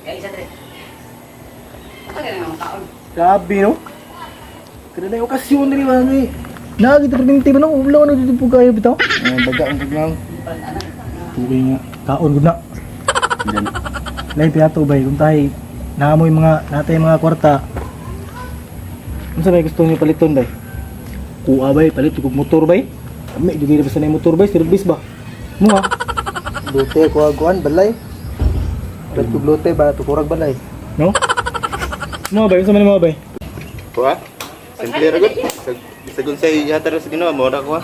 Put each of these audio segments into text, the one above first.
Kaya isa tre. Asa ka na kaon? Grabe, no? Kada na yung okasyon diri ba ano eh. Nakakita pa rin tiba no, ulaw na dito po kayo bitaw. Ang baga ang biglang. Tuwi nga, kaon gud na. Lain piyato bay kung tayo naamoy mga natay mga kwarta. Unsa bay gusto niyo paliton bay? Kuha bay palit og motor bay. Kami jud gid basta na yung motor bay, service ba? Mo ha? Lute ko aguan balay. Ba't ko lute ba tukurag balay. No? Mo bay, unsa man mo bay? Kuha? Simple ra gud. Sagun say yata ra sa Ginoo mo ra kuha.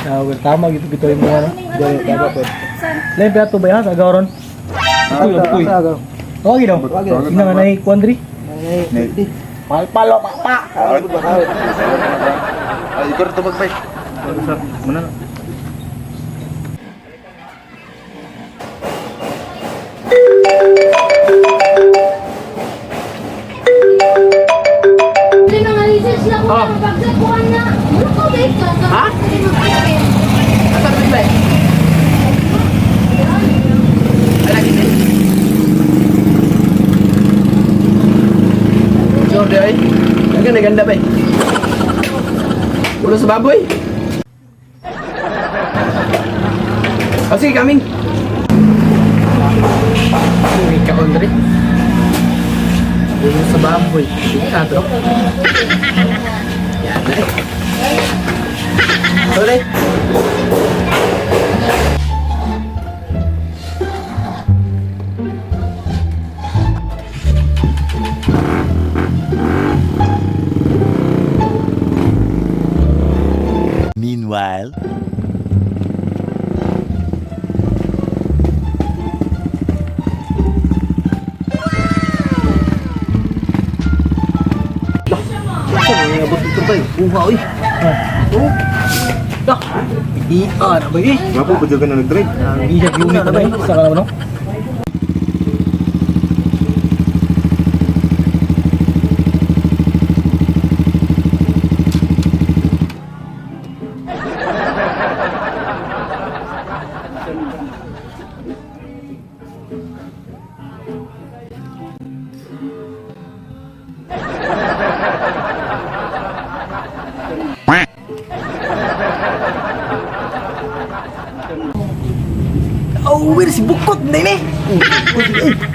Ah, well, tama gitu bitaw yung mga no. Dali tama po. Lain piyato bay ha sa gawron. Uy, uy. Tawag daw. Ina nga nay kuan diri. Palpalo pa pa. Ay, ikor to magbay. Muna na. Hindi mga research na ko na pagsakuan na. Ano ko ba ito? Ha? Sure, di ay. Ganda, ganda ba eh. Ulo sa baboy. O sige, kaming. Uy, ka Andre. Ulo sa baboy. Sige, ato. Yan na eh. Sorry. Meanwhile. Sa mga abot dito bay. Buha oy. Oh. Dah. Iya na bay eh. Gapo pa jud ka na nag-drive. Ang iya unit na bay. Sa ka na ba, no? Awir si bukot na ini.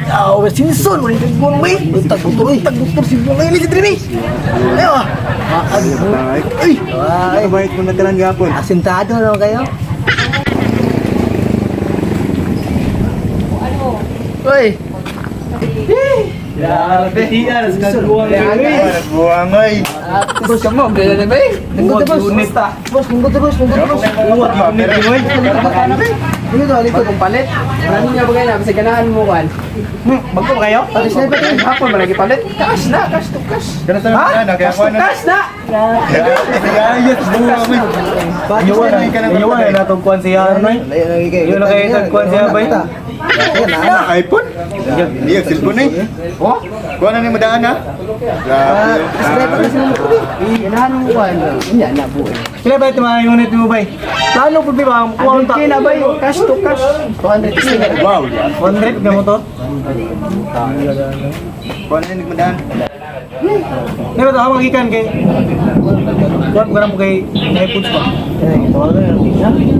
Awir sinson wala yung buwang bay. Tag motor, tag motor si buwang ini si Trini. Ayo ah. Ay, ay. Bayad mo na tanan gapon. Asintado na kayo. Uy! Grabe. Iya sa buwang bay. Buwang ay. Boss ka mo, ganda na ba eh? Lingkod boss. Unit. Boss, lingkod boss, lingkod boss. Buwang unit ni bay. Lingkod to, lingkod. Bagong palit. Ano niya ba kayo na? Kasi ganahan mo kan. Bago ba kayo? Patis na patis. Hapon ba lagi palit? Cash na, cash to cash. Kana sa na kaya Cash to kuha na. cash na! Ayos buwang ay. Iwan na. Iwan na natong kuan si Arnoy. Yun na kayo tagkuan siya, bay. Na iPhone? Iya, cellphone eh. Oh? Kuha na ni madaan ha. Grabe. Patis na mo. Ganahan mo kan. Unya na buo. Pila ba ito mga unit mo bay? Plano po ba? Kuha 100K na ba yun? Cash to cash. 200 Wow. 100 na motor? Kuha na ni madaan. Pero ito, ako magikan kay... Kuha ko na mo kay iPhones ba?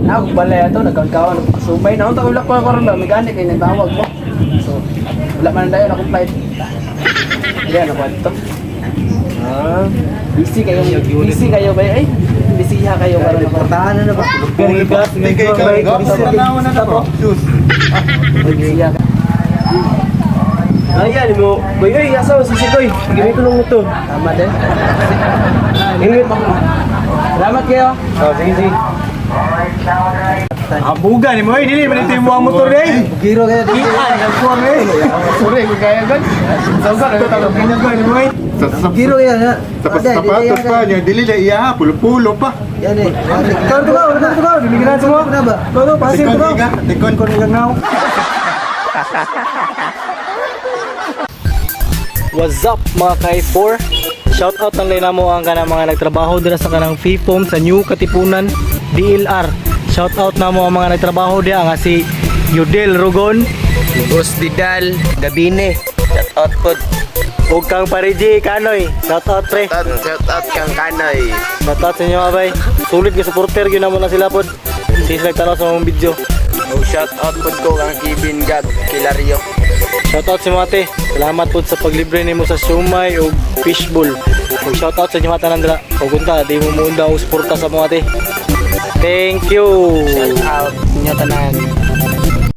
Ako balay ato nagkakawan sumay na unta wala ko karon ba may gani kay nagtawag mo. So wala man dayon akong flight. Hindi na ko ato. Ah, busy kayo ba ay? Busy ha kayo karon ako. Portahan na ba? Garigas, Hindi kayo ka. Na to. Sus. Busy ha. Ayan mo, boy, oy, asa mo susi koy. Gamitin lang mo to. Tama din. Ingat. Salamat kayo. Oh, sige, sige. Abuga ni mo, oy, dili man ito yung mga motor day. Giro kayo. Ian, nagkuha mo eh. Sorry kung kaya god. Sausa na Ganyan ko ni mo eh. Sa sa Giro kayo na. sa sapatos pa niya dili na iya pulo-pulo pa. Yan eh. Ikaw to ka, ikaw to ka, dili ka na sa mo. Na ba? Ikaw to, pasin to Tikon ka. iga, tikon. Tikon iga now. What's up mga kai4? Shout out ang mo ang kanang mga nagtrabaho dira sa kanang FIFOM sa New Katipunan DLR. Shout out na mo ang mga nagtrabaho diha nga si Yudel Rugon, Boss Didal, Gabine. Shout out po. ug kang Pariji Kanoy. Shout out, pre. Shout out kang Kanoy. Shout out sa inyo, abay. Sulit nga supporter gyud namo na sila pod. Sis nagtanaw sa mong video. Oh, shout out po ko kang Kevin Gab Kilario. Shout out sa mga ate. Salamat po sa paglibre nimo sa siomay o fishbowl. Ug shout out sa inyo mga tanan dira. Ug unta di mo muunda og suporta sa mga ate. Thank you. Shout out inyo tanan.